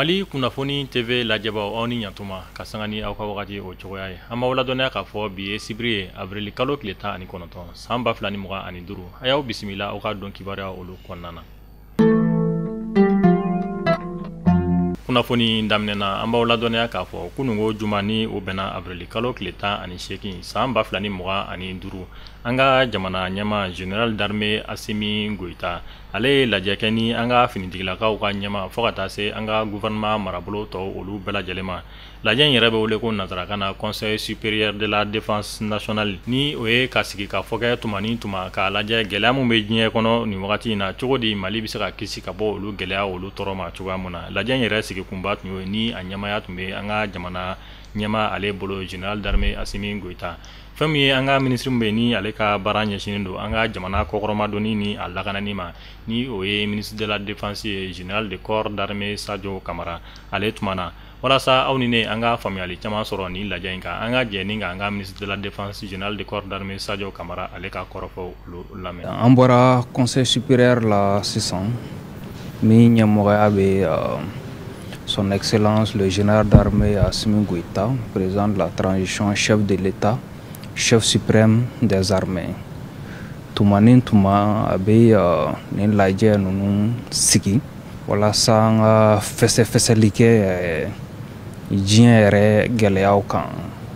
Mali kunnafoni TV lajɛbaw, aw ni ɲantuma ka sanga ni aw ka wagati o cogoya ye. An b'aw ladɔnniya k'a fɔ bi ye sibiri ye, avril kalo tile 19, san 2025. A y'aw bisimila aw ka don kibaruya olu kɔnɔna na. Kunnafoni daminɛ na, an b'aw ladɔnniya k'a fɔ kununko juma, ni o bɛnna avril kalo tile 18, san 2025, an ka jamana ɲɛma général d'armée Assimi Goïta, ale ye lajɛ kɛ ni an ka finitigilakaw ka ɲɛma, fo ka taa se an ka gouvernement marabolo tɔw olu bɛɛ lajɛlen ma. Lajɛ in yɛrɛ bɛ wele ko nanzarakan na Conseil supérieur de la défense nationale, ni o ye ka sigi ka fɔ kɛ tuma ni tuma k'a lajɛ gɛlɛya min bɛ diɲɛ kɔnɔ nin wagati in na, cogo di Mali bɛ se ka kisi ka bɔ olu gɛlɛya olu tɔɔrɔ ma cogoya mun na. Lajɛ in yɛrɛ sigikunba tun y'o ye, ni a ɲɛmaya tun bɛ an ka jamana ɲɛma ale bolo, général d'armée Assimi Goïta. Fɛn min ye an ka minisiri min bɛ yen, ni ale ka baara ɲɛsinnen don an ka jamana kɔkɔrɔmadonni ni a lakanani ma, ni o ye ministre de la défense ye, général de corps d'armée Sadio Camara, ale tuma na. Walasa aw ni ne an ka faamuyali caman sɔrɔ nin lajɛ in kan, an ka jɛ ni ka an ka ministre de la défense, général de corps d'armée Sadio Camara, ale ka kɔrɔfɔw olu lamɛn. An bɔra conseil supérieur la sisan, min ɲɛmɔgɔya bɛ son excellence le général d'armée Assimi Goïta, président de la transition, chef de l'État, chef suprême des armées. Tuma ni tuma, a bɛ nin lajɛ ninnu sigi walasa an ka fɛsɛfɛsɛli kɛ diɲɛ yɛrɛ gɛlɛyaw kan.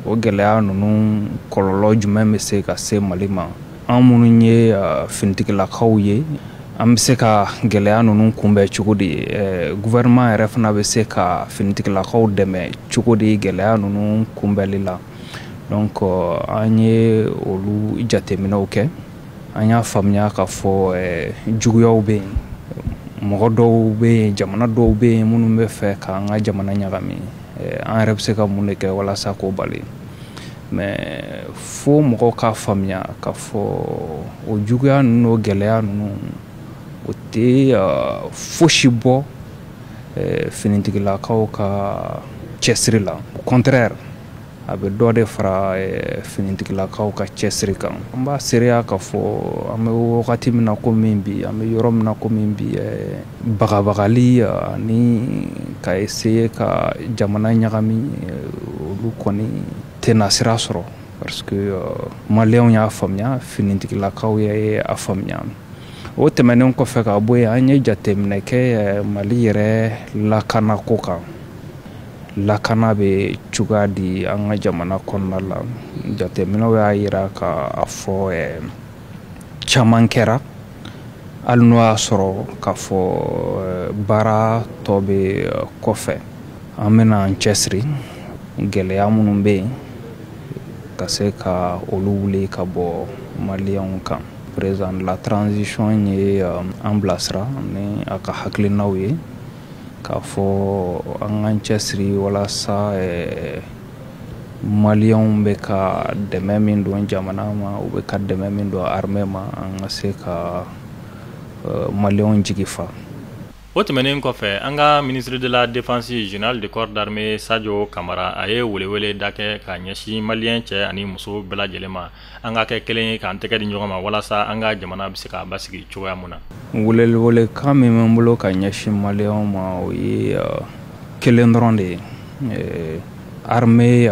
O gɛlɛya ninnu kɔlɔlɔ jumɛn bɛ se ka se Mali ma? An minnu ye finitigilakaw ye, an bɛ se ka gɛlɛya ninnu kunbɛn cogo di? Gouvernement yɛrɛ fana bɛ se ka finitigilakaw dɛmɛ cogo di gɛlɛya ninnu kunbɛnli la? Donc an ye olu jateminɛw kɛ. An y'a faamuya k'a fɔ juguyaw bɛ yen, mɔgɔ dɔw bɛ yen, jamana dɔw bɛ yen minnu bɛ fɛ k'an ka jamana ɲagami. An yɛrɛ bɛ se ka mun de kɛ walasa k'o bali? Mais fo mɔgɔw k'a faamuya k'a fɔ o juguya ninnu, o gɛlɛya ninnu, o tɛ fosi bɔ finitigilakaw ka cɛsiri la. Au contraire, a bɛ dɔ de fara finitigilakaw ka cɛsiri kan. An b'a seereya k'a fɔ an bɛ wagati min na komi bi, an bɛ yɔrɔ min na komi bi, bagabagali ani ka essayer ka jamana ɲagami, olu kɔni tɛna sira sɔrɔ, parce que maliyɛnw y'a faamuya, finitigilakaw ye a faamuya. O tɛmɛnen kɔfɛ ka bɔ yen, an ye jateminɛ kɛ Mali yɛrɛ lakanako kan. Lakana bɛ cogoya di an ka jamana kɔnɔna la? Jateminɛw y'a yira k'a fɔ caman kɛra, hali n'o y'a sɔrɔ k'a fɔ baara tɔ bɛ kɔfɛ. An bɛna an cɛsiri gɛlɛya minnu bɛ yen, ka se ka olu wuli ka bɔ maliyɛnw kan. Président de la transition ye an bilasira ni a ka hakilinaw ye k'a fɔ an k'an cɛsiri walasa maliyɛnw bɛ ka dɛmɛ min don jamana ma, u bɛ ka dɛmɛ min don armée ma, an ka se ka maliyɛnw jigi fa. O tɛmɛnen kɔfɛ, an ka ministre de la défense, général de corps d'armée Sadio Camara, a ye welewele da kɛ ka ɲɛsin maliyɛn cɛ ani muso bɛɛ lajɛlen ma, an ka kɛ kelen ye, k'an tɛgɛ di ɲɔgɔn ma, walasa an ka jamana bɛ se ka basigi cogoya mun na. Welewelekan min bɛ n bolo ka ɲɛsin maliyɛnw ma, o ye kelen dɔrɔn de ye. Armée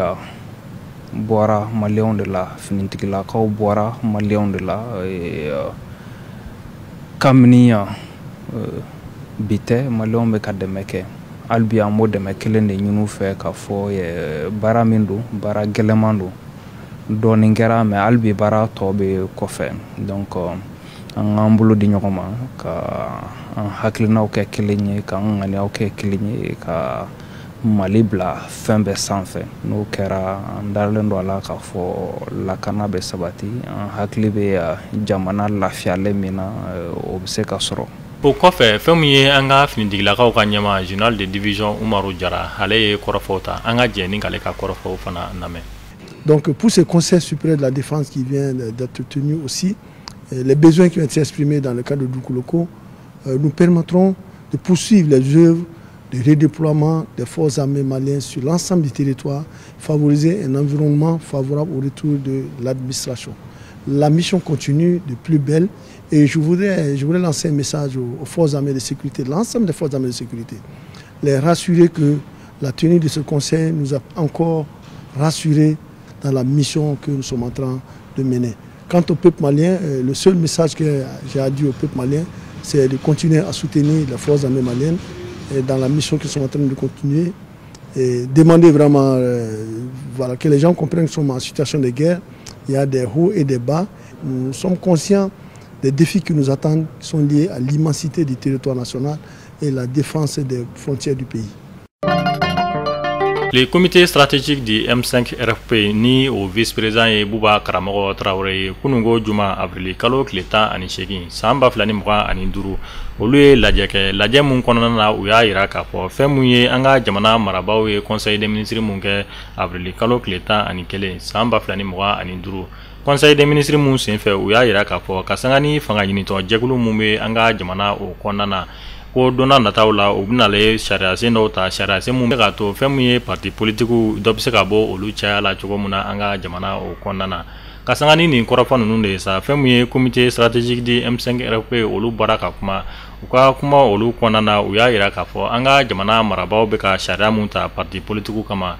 bɔra maliyɛnw de la, finitigilakaw bɔra maliyɛnw de la. Kabini bi tɛ, maliyɛnw bɛ ka dɛmɛ kɛ. Hali bi, an b'o dɛmɛ kelen de ɲini u fɛ, k'a fɔ baara min don, baara gɛlɛman don. Dɔɔnin kɛra, mais hali bi baara tɔ bɛ kɔfɛ. Donc an k'an bolo di ɲɔgɔn ma, ka an hakilinaw kɛ kelen ye, k'an ŋaniyaw kɛ kelen ye, ka Mali bila fɛn bɛɛ sanfɛ. N'o kɛra, an dalen don a la k'a fɔ lakana bɛ sabati. An hakili bɛ jamana lafiyalen min na, o bɛ se ka sɔrɔ. O kɔfɛ, fɛn min ye an ka finitigilakaw ka ɲɛma, général de division Umaru Jara, ale ye kɔrɔfɔw ta. An ka jɛ ni k'ale ka kɔrɔfɔw fana lamɛn. Donc pour ce Conseil supérieur de la défense qui vient d'être tenu aussi, les besoins qui ont été exprimés dans le cadre de Doukouloko nous permettront de poursuivre les œuvres de redéploiement des forces armées maliennes sur l'ensemble du territoire, favoriser un environnement favorable au retour de l'administration. La mission continue de plus belle et je voudrais lancer un message aux forces armées de sécurité, l'ensemble des forces armées de sécurité. les rassurer que la tenue de ce conseil nous a encore rassurés dans la mission que nous sommes en train de mener. Quant au peuple malien, le seul message que j'ai à dire au peuple malien, c'est de continuer à soutenir les forces armées maliennes dans la mission qu'ils sont en train de continuer et demander vraiment voilà, que les gens comprennent que nous sommes en situation de guerre. Il y a des hauts et des bas. Nous sommes conscients des défis qui nous attendent, qui sont liés à l'immensité du territoire national et la défense des frontières du pays. Le comité stratégique du M5 RFP ni o vice-président ye Buba Karamɔgɔ Tarawele ye, kununko juma avril kalo tile 18 san 2025, olu ye lajɛ kɛ, lajɛ mun kɔnɔna na u y'a yira k'a fɔ fɛn mun ye an ka jamana marabaaw ye conseil des ministres mun kɛ avril kalo tile 11 san 2025. Conseil des ministres mun senfɛ, u y'a yira k'a fɔ ka sanga ni fanga ɲinitɔ jɛkulu mun bɛ an ka jamana o kɔnɔna na, ko donna nataw la u bɛnale sariyasen dɔw ta, sariyasen mun bɛ k'a to fɛn mun ye parti politikiw dɔ bɛ se ka bɔ olu caya la cogo min na an ka jamana o kɔnɔna na. Ka sanga ni nin kɔrɔfɔ ninnu de ye sa, fɛn mun ye comité stratégique du M5 RFP, olu bɔra ka kuma. U ka kuma olu kɔnɔna na, u y'a yira k'a fɔ an ka jamana marabaaw bɛ ka sariya mun ta parti politikiw kama,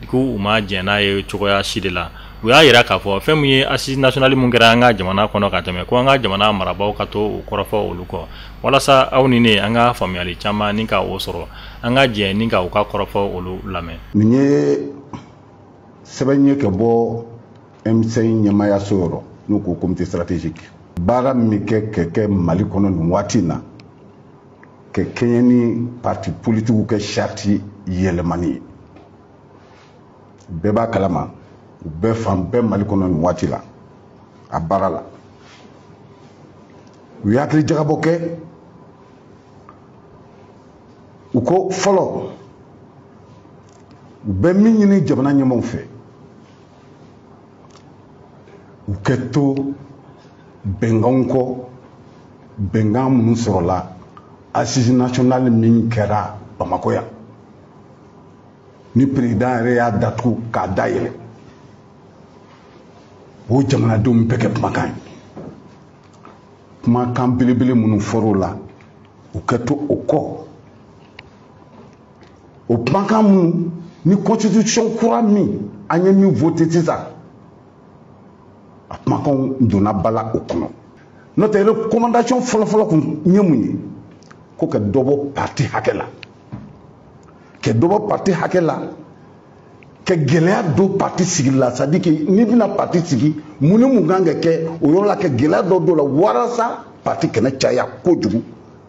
k'u u ma jɛn n'a ye cogoya si de la. U y'a yira k'a fɔ fɛn mun ye assise nationale mun kɛra an ka jamana kɔnɔ ka tɛmɛ, ko an ka jamana marabaaw ka to u kɔrɔfɔ olu kɔ, walasa aw ni ne an ka faamuyali caman ni ka o sɔrɔ. An ka jɛ ni ka u ka kɔrɔfɔ olu lamɛn. Nin ye sɛbɛn ye ka bɔ M5 ɲɛmaayaso yɔrɔ, n'o ko comité stratégique. Baara min kɛ ka kɛ Mali kɔnɔ nin waati in na, ka kɛɲɛ ni parti politikiw kɛ charte yɛlɛmani ye, bɛɛ b'a kalama, u bɛɛ fan bɛɛ Mali kɔnɔ nin waati la a baara la. U ye hakili jagabɔ kɛ. U ko fɔlɔ, u bɛ min ɲini jamana ɲɛmaaw fɛ, u kɛ to bɛnkanw kɔ, bɛnkan minnu sɔrɔla assise nationale min kɛra Bamakɔ yan, ni président yɛrɛ y'a datugu k'a dayɛlɛ, o jamanadenw bɛɛ kɛ kumakan ye. Kumakan belebele minnu fɔr'o la, u kɛ to o kɔ, o kumakan minnu ni constitution kura min an ye min voté sisan, a kumakanw donna ba la o kɔnɔ. N'o tɛ, recommandation fɔlɔfɔlɔ kun ye mun ye? Ko ka dɔ bɔ parti hakɛ la, ka dɔ bɔ parti hakɛ la, ka gɛlɛya don parti sigili la, c'est à dire que n'i bɛna parti sigi, mun ni mun kan ka kɛ o yɔrɔ la, ka gɛlɛya dɔ don la walasa parti kana caya kojugu,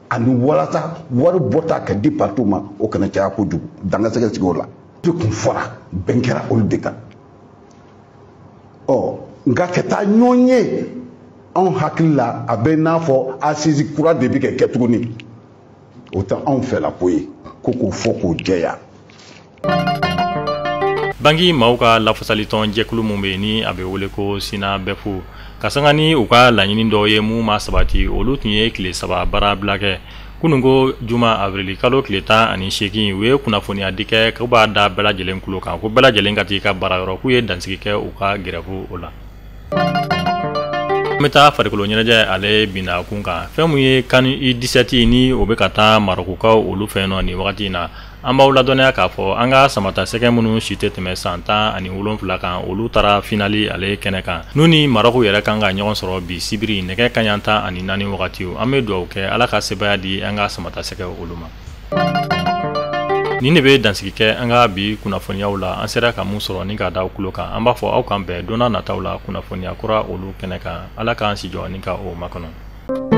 ani walasa wari bɔta ka di partiw ma, o kana caya kojugu, dan ka se ka sigi o la. De kun fɔra, bɛn kɛra olu de kan. Ɔ nka ka taa ɲɔgɔn ye, anw hakili la a bɛ n'a fɔ assise kura de bɛ ka kɛ tuguni, o tɛ anw fɛla ko ye, ko k'o fɔ k'o jɛya. Banki maaw ka lafasalitɔn jɛkulu mun bɛ yen ni a bɛ wele ko SYNABEF, ka sanga ni u ka laɲini dɔw ye mun ma sabati, olu tun ye tile 3 baarabila kɛ kununko juma avril kalo tile 18. U ye kunnafoniya di kɛ k'u b'a da bɛɛ lajɛlen tulo kan, ko bɛɛ lajɛlen ka t'i ka baara yɔrɔ, k'u ye dansigi kɛ u ka grève o la. An bɛ taa farikolo ɲɛnajɛ ale binna kun kan. Fɛn mun ye CAN U17 ni o bɛ ka taa Marɔkukaw olu fɛ yen nɔ nin wagati in na, an b'aw ladɔnniya k'a fɔ an ka samata sɛgɛ minnu si tɛ tɛmɛ san 17 kan, olu taara finali ale kɛnɛ kan, n'u ni Marɔku yɛrɛ kan ka ɲɔgɔn sɔrɔ bi sibiri nɛgɛ kanɲɛ 14 wagati. An bɛ dugawu kɛ Ala ka sebaaya di an ka samata sɛgɛ olu ma. Nin de bɛ dansigi kɛ an ka bi kunnafoniyaw la, an sera ka mun sɔrɔ ni k'a da aw tulo kan. An b'a fɔ aw kan bɛn donna nataw la kunnafoniya kura olu kɛnɛ kan. Ala k'an si jɔ ni ka o makɔnɔ.